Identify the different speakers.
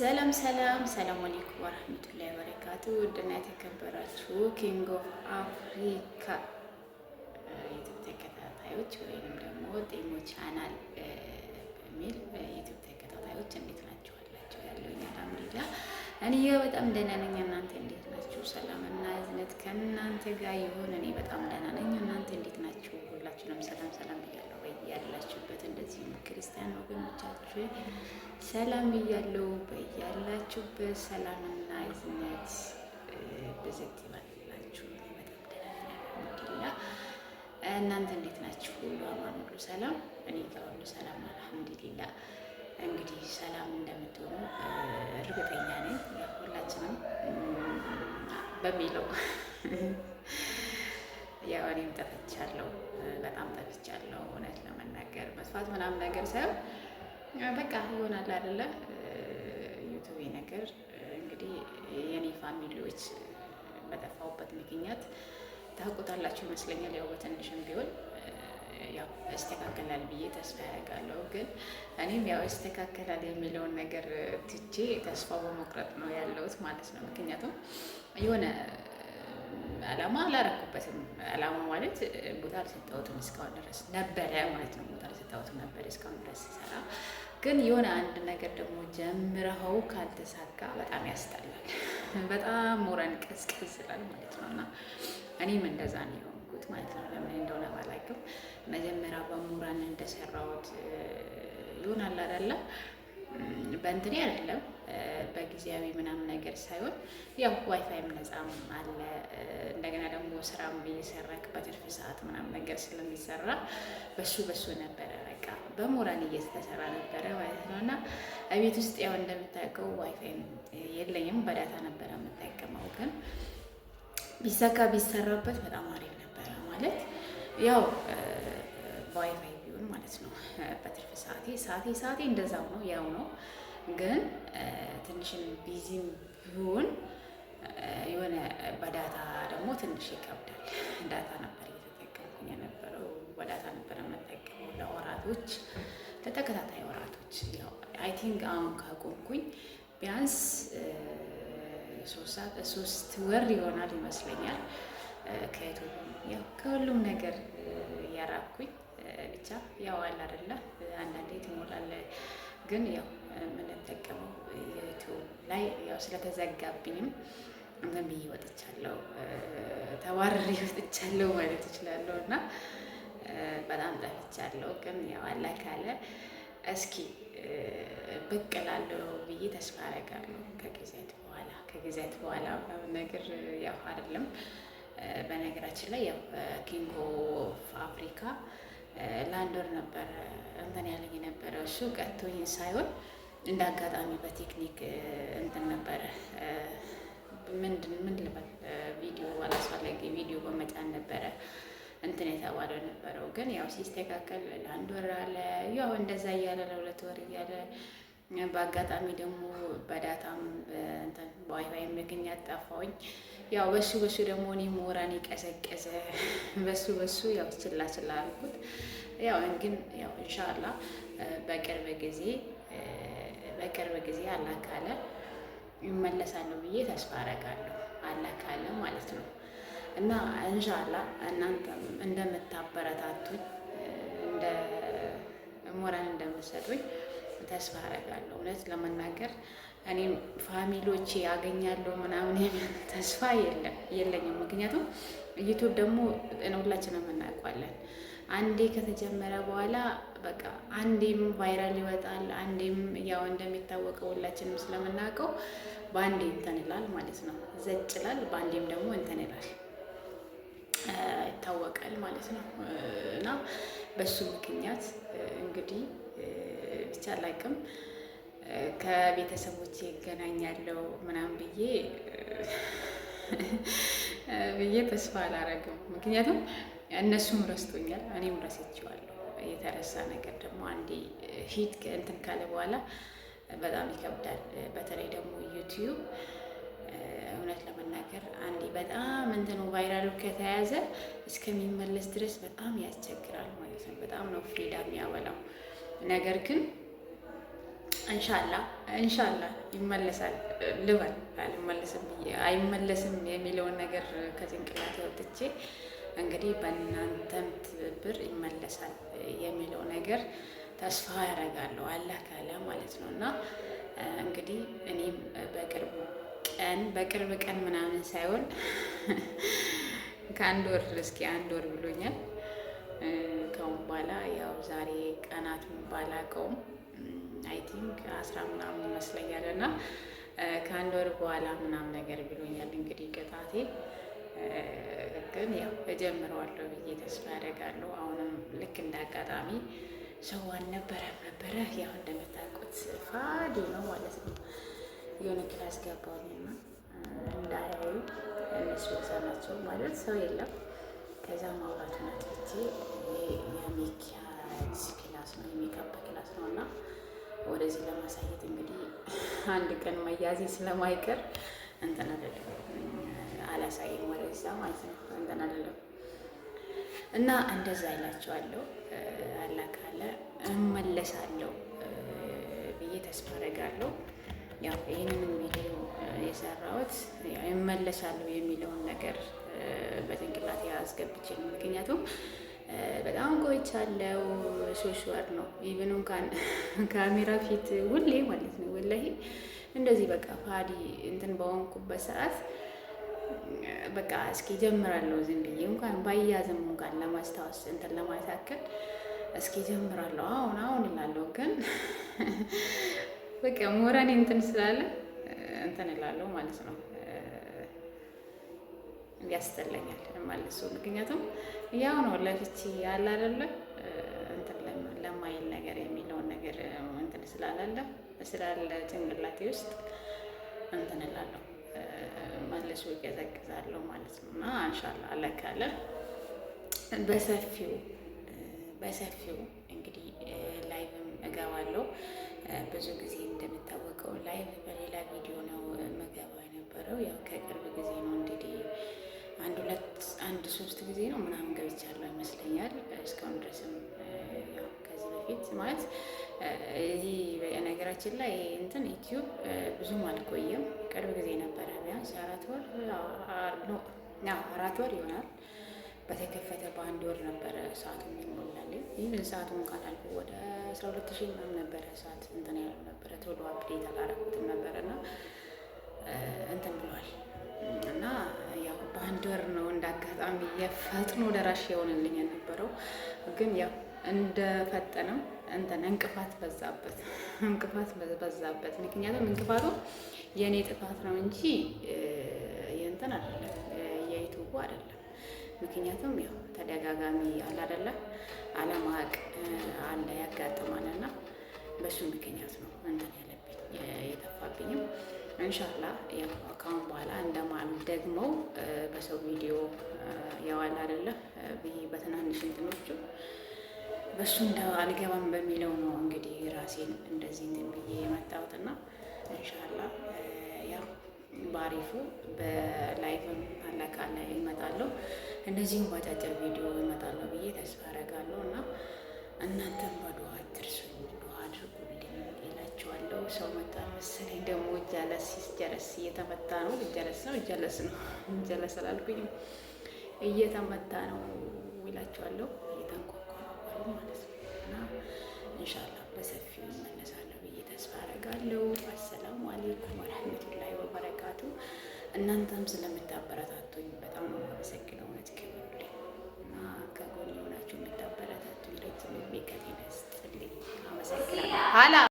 Speaker 1: ሰላም ሰላም ሰላም አለይኩም ወራህመቱላሂ ወበረካቱ። ውድና የተከበራችሁ King of Africa YouTube ተከታታዮች ወይንም ደግሞ ጤሞ ቻናል በሚል YouTube ተከታታዮች እንዴት ናችሁ? አላችሁ ያለውኝ አልሐምዱሊላህ፣ እኔ በጣም ደህና ነኝ። እናንተ እንዴት ናችሁ? ሰላም እና እዝነት ከእናንተ ጋር ይሁን። እኔ በጣም ደህና ነኝ። እናንተ እንዴት ናችሁ? ሁላችሁንም ሰላም ሰላም ብያለሁ በያላችሁበት። እንደዚሁም ክርስቲያን ወገኖቻችሁ ሰላም ብያለሁ። በያላችሁበት ሰላምና እዝነት ብዝት ይበልላችሁ። እኔ በጣም ደህና ነኝ አልሐምዱሊላህ። እናንተ እንዴት ናችሁ? ሁሉ አማን፣ ሁሉ ሰላም? እኔ ጋር ሁሉ ሰላም አልሐምዱሊላህ። እንግዲህ ሰላም እንደምትሆኑ እርግጠኛ ነኝ። ሁላችንም በሚለው ያው እኔም ጠፍቻለሁ፣ በጣም ጠፍቻለሁ። እውነት ለመናገር መጥፋት ምናምን ነገር ሳይሆን በቃ ይሆናል አይደለ? YouTube ነገር እንግዲህ የኔ family ዎች በጠፋሁበት ምክንያት ታውቁታላችሁ ይመስለኛል። ያው በትንሽም ቢሆን ያው ይስተካከላል ብዬ ተስፋ ያደርጋለሁ። ግን እኔም ያው ይስተካከላል የሚለውን ነገር ትቼ ተስፋ በመቁረጥ ነው ያለሁት ማለት ነው። ምክንያቱም የሆነ አላማ አላረኩበትም። አላማ ማለት ቦታ አልሰጠሁትም እስካሁን ድረስ ነበረ ማለት ነው። ቦታ አልሰጠሁትም ነበር እስካሁን ድረስ ስሰራ። ግን የሆነ አንድ ነገር ደግሞ ጀምረኸው ካልተሳካ በጣም ያስጠላል። በጣም ሞራል ቀዝቀዝ ይላል ማለት ነው። እና እኔም እንደዛ ነው የሆንኩት ማለት ነው። ለምን እንደሆነ ባላውቅም መጀመሪያ በሞራል እንደሰራሁት ይሆናል አይደለ? በእንትኔ አይደለም በጊዜያዊ ምናምን ነገር ሳይሆን ያው ዋይፋይም ነፃም አለ። እንደገና ደግሞ ስራም እየሰራክ በትርፍ ሰዓት ምናምን ነገር ስለሚሰራ በሱ በሱ ነበረ በቃ በሞራል እየተሰራ ነበረ ማለት ነው። እና ቤት ውስጥ ያው እንደምታውቀው ዋይፋይም የለኝም፣ በ data ነበረ የምጠቀመው። ግን ቢሳካ ቢሰራበት በጣም አሪፍ ነበረ ማለት ያው በዋይፋይ ቢሆን ማለት ነው። በትርፍ ሰዓቴ ሰዓቴ ሰዓቴ እንደዛው ነው ያው ነው። ግን ትንሽም busy ም ቢሆን የሆነ በ data ደግሞ ትንሽ ይከብዳል። Data ነበር እየተጠቀምኩኝ የነበረው፣ በ data ነበር የምጠቀመው ለወራቶች፣ ለተከታታይ ወራቶች። ያው I think አሁን ካቆምኩኝ ቢያንስ 3 ወር ይሆናል ይመስለኛል። ከ YouTube ያው ከሁሉም ነገር እያራኩኝ ብቻ ያው አለ አይደለ፣ አንዳንዴ ትሞላለህ፣ ግን ያው የምንጠቀመው YouTube ላይ ያው ስለተዘጋብኝም እንትን ብዬ ወጥቻለሁ፣ ተባርሬ ወጥቻለሁ ማለት እችላለሁ። እና በጣም ጠፍቻለሁ። ግን ያው አላህ ካለ እስኪ ብቅ እላለሁ ብዬ ተስፋ አደርጋለሁ። ከጊዜያት በኋላ ምናምን ነገር ያው አይደለም። በነገራችን ላይ ያው King of Africa ለአንድ ወር ነበረ እንትን ያለኝ የነበረ። እሱ ቀጥቶኝ ሳይሆን እንደ አጋጣሚ በቴክኒክ እንትን ነበረ፣ ምንድን ምን ልበል፣ ቪዲዮ አላስፈላጊ ቪዲዮ በመጫን ነበረ እንትን የተባለው የነበረው። ግን ያው ሲስተካከል ለአንድ ወር አለ፣ ያው እንደዛ እያለ ለ2 ወር እያለ በአጋጣሚ ደግሞ በ data ም በዋይፋይ ምክንያት ጠፋሁኝ። ያው በሱ በሱ ደግሞ እኔ ሞራን የቀዘቀዘ በሱ በሱ ያው ችላ ችላ አልኩት። ያው ግን ያው ኢንሻአላህ በቅርብ ጊዜ አላህ ካለ ይመለሳለሁ ብዬ ተስፋ አደርጋለሁ። አላህ ካለ ማለት ነው። እና ኢንሻአላህ እናንተም እንደምታበረታቱኝ፣ እንደ ሞራል እንደምትሰጡኝ ተስፋ አደርጋለሁ። እውነት ለመናገር እኔም family ዎቼ ያገኛለሁ ምናምን የሚል ተስፋ የለም የለኝም። ምክንያቱም YouTube ደግሞ ሁላችንም እናውቀዋለን። አንዴ ከተጀመረ በኋላ በቃ አንዴም viral ይወጣል፣ አንዴም ያው እንደሚታወቀው ሁላችንም ስለምናውቀው በአንዴ እንትን ይላል ማለት ነው፣ ዘጭ ይላል። በአንዴም ደግሞ እንትን ይላል፣ ይታወቃል ማለት ነው። እና በሱ ምክንያት እንግዲህ ብቻ አላውቅም፣ ከቤተሰቦቼ ይገናኛለሁ ምናምን ብዬ ተስፋ አላረግም። ምክንያቱም እነሱም ረስቶኛል፣ እኔም ረስቼዋለሁ። የተረሳ ነገር ደግሞ አንዴ hit እንትን ካለ በኋላ በጣም ይከብዳል። በተለይ ደግሞ YouTube እውነት ለመናገር አንዴ በጣም እንትኑ viral ኡ ከተያዘ እስከሚመለስ ድረስ በጣም ያስቸግራል ማለት ነው። በጣም ነው ፍሪዳ የሚያበላው። ነገር ግን እንሻላ እንሻላ ይመለሳል ልበል። አልመለስም አይመለስም የሚለውን ነገር ከጭንቅላት ወጥቼ እንግዲህ በእናንተም ትብብር ይመለሳል የሚለው ነገር ተስፋ ያደርጋለሁ፣ አላህ ካለ ማለት ነው። እና እንግዲህ እኔም በቅርቡ ቀን በቅርብ ቀን ምናምን ሳይሆን ከአንድ ወር እስኪ አንድ ወር ብሎኛል። ከአሁን በኋላ ያው ዛሬ ቀናት ባላቀውም I think 10 ምናምን ይመስለኛል እና ከአንድ ወር በኋላ ምናምን ነገር ብሎኛል። እንግዲህ ቅጣቴ ግን ያው እጀምረዋለሁ ብዬ ተስፋ ያደርጋለሁ። አሁንም ልክ እንደ አጋጣሚ ሰው አልነበረም ነበረ። ያው እንደምታውቁት ፋዲ ነው ማለት ነው። የሆነ class ገባሁኝና እንዳያዩ እነሱ እዛ ናቸው ማለት ሰው የለም። ከዛ ማውራቱን አጥፍቼ የሜኪያጅ class ነው የ makeup class ነው እና ወደዚህ ለማሳየት እንግዲህ አንድ ቀን መያዜ ስለማይቀር እንትን አይደለም አላሳይም፣ ወደዛ ማለት ነው እንትን አይደለም እና እንደዛ ይላቸዋለሁ። አላህ ካለ እመለሳለሁ ብዬ ተስፋ አደርጋለሁ። ያው ይህንንም ቪዲዮ የሰራሁት እመለሳለሁ የሚለውን ነገር በጭንቅላት አስገብቼ ነው። ምክንያቱም በጣም ቆይቻለሁ። 3 ወር ነው even እንኳን ካሜራ ፊት ሁሌ ማለት ነው ወላሂ እንደዚህ በቃ ፋዲ እንትን በሆንኩበት ሰዓት በቃ እስኪ ጀምራለሁ ዝም ብዬ እንኳን ባያዝም እንኳን ለማስታወስ እንትን ለማለት ያክል እስኪ ጀምራለሁ አሁን አሁን እላለሁ። ግን በቃ ሞራኔ እንትን ስላለ እንትን እላለሁ ማለት ነው። ያስጠላኛል መልሶ። ምክንያቱም ያው ነው ለፍቼ ያለ አይደለ እንትን ለማይል ነገር የሚለውን ነገር እንትን ስላላለ ስላለ ጭንቅላቴ ውስጥ እንትን እላለሁ መልሶ ይቀዘቅዛለሁ ማለት ነው። እና ኢንሻአላህ አላህ ካለ በሰፊው በሰፊው እንግዲህ live ም እገባለሁ። ብዙ ጊዜ እንደሚታወቀው live በሌላ ቪዲዮ ነው የምገባው የነበረው። ያው ከቅርብ ጊዜ ነው እንግዲህ አንድ ሁለት አንድ ሶስት ጊዜ ነው ምናምን ገብቻለሁ ይመስለኛል። እስካሁን ድረስም ያው ከዚህ በፊት ማለት እዚህ ነገራችን ላይ እንትን ዩቲዩብ ብዙም አልቆየም። ቅርብ ጊዜ ነበረ ቢያንስ 4 ወር 4 ወር ይሆናል በተከፈተ በአንድ ወር ነበረ ሰዓቱ የሚሞላልኝ። ይህን ሰዓቱ እንኳን አልፎ ወደ 12,000 ምናምን ነበረ ሰዓት እንትን ያለው ነበረ። ቶሎ update አላረኩትም ነበረ እና እንትን ብሏል እና ያው በአንድ ወር ነው እንዳጋጣሚ የፈጥኖ ደራሽ የሆነልኝ የነበረው። ግን ያው እንደፈጠነም እንትን እንቅፋት በዛበት እንቅፋት በዛበት። ምክንያቱም እንቅፋቱ የእኔ ጥፋት ነው እንጂ የእንትን አይደለም የዩቱቡ አይደለም። ምክንያቱም ያው ተደጋጋሚ አለ አይደለ አለማወቅ አለ ያጋጥማል እና በሱ ምክንያት ነው እንትን ያለብኝ የጠፋብኝም። እንሻላ ያው ካሁን በኋላ እንደማል ደግሞ በሰው ቪዲዮ ያዋል አይደለ ብዬ በትናንሽ እንትኖቹ በሱ እንደ አልገባም በሚለው ነው እንግዲህ ራሴን እንደዚህ እንትን ብዬ የመጣሁትና እንሻላ ያው ባሪፉ በ live ም አላህ ካለ ይመጣለሁ፣ እንደዚሁም በአጫጭር ቪዲዮ ይመጣለሁ ብዬ ተስፋ አደርጋለሁ እና እናንተም በዱዓ አትርሱኝ፣ ዱዓ አድርጉልኝ እላችኋለሁ። ሰው መጣ መሰለኝ ደግሞ ጀለስ ጀለስ እየተመታ ነው። ጀለስ ነው ጀለስ ነው ጀለስ አላልኩኝም፣ እየተመታ ነው ይላችኋለሁ። እየተንኳኳ ነው ማለት ነው እና ኢንሻአላህ በሰፊው እመለሳለሁ ብዬ ተስፋ አደርጋለሁ። አሰላሙ አሌይኩም ወረህመቱላሂ ወበረካቱ። እናንተም ስለምታበረታቱኝ በጣም ነው የማመሰግነው። እውነት ክብሩልኝ እና ከጎን የሆናችሁ የምታበረታቱኝ ረጅም ዕድሜ ከጤና ይስጥልኝ። አመሰግናለሁ።